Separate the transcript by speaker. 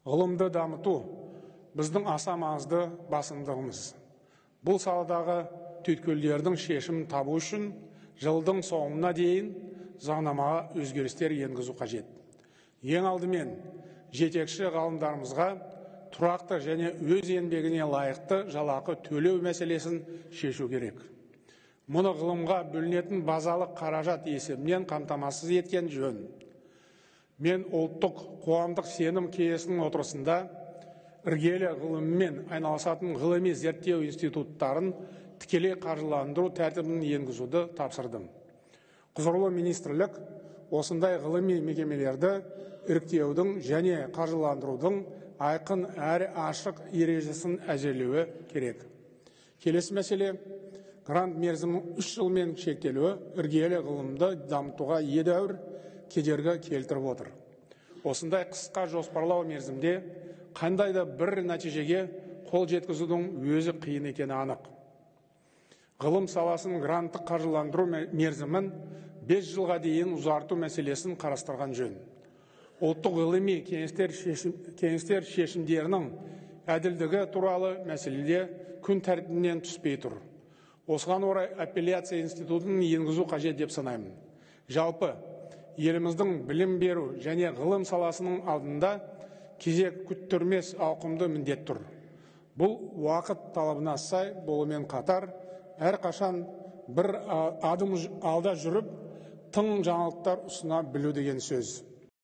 Speaker 1: Ғылымды дамыту біздің аса маңызды басымдығымыз. Бұл саладағы түйткілдердің шешімін табу үшін жылдың соңына дейін заңнамаға өзгерістер енгізу қажет. Ең алдымен жетекші ғалымдарымызға тұрақты және өз еңбегіне лайықты жалақы төлеу мәселесін шешу керек. Мұны ғылымға бөлінетін базалық қаражат есебінен қамтамасыз еткен жөн. Мен ұлттық қоғамдық сенім кеңесінің отырысында іргелі ғылыммен айналысатын ғылыми зерттеу институттарын тікелей қаржыландыру тәртібін енгізуді тапсырдым. Құзырлы министрлік осындай ғылыми мекемелерді іріктеудің және қаржыландырудың айқын әрі ашық ережесін әзірлеуі керек. Келесі мәселе грант мерзімінің 3 жылмен шектелуі іргелі ғылымды дамытуға едәуір кедергі келтіріп отыр. Осындай қысқа жоспарлау мерзімде қандай да бір нәтижеге қол жеткізудің өзі қиын екені анық. Ғылым саласын гранттық қаржыландыру мерзімін 5 жылға дейін ұзарту мәселесін қарастырған жөн. Ұлттық ғылыми кеңестер шешімдерінің әділдігі туралы мәселеде күн тәртібінен түспей тұр. Осыған орай апелляция институтын енгізу қажет деп санаймын. Жалпы, еліміздің білім беру және ғылым саласының алдында кезек күттірмес ауқымды міндет тұр. Бұл уақыт талабына сай болумен қатар, әрқашан бір адым алда жүріп, тың жаңалықтар ұсына білу деген сөз.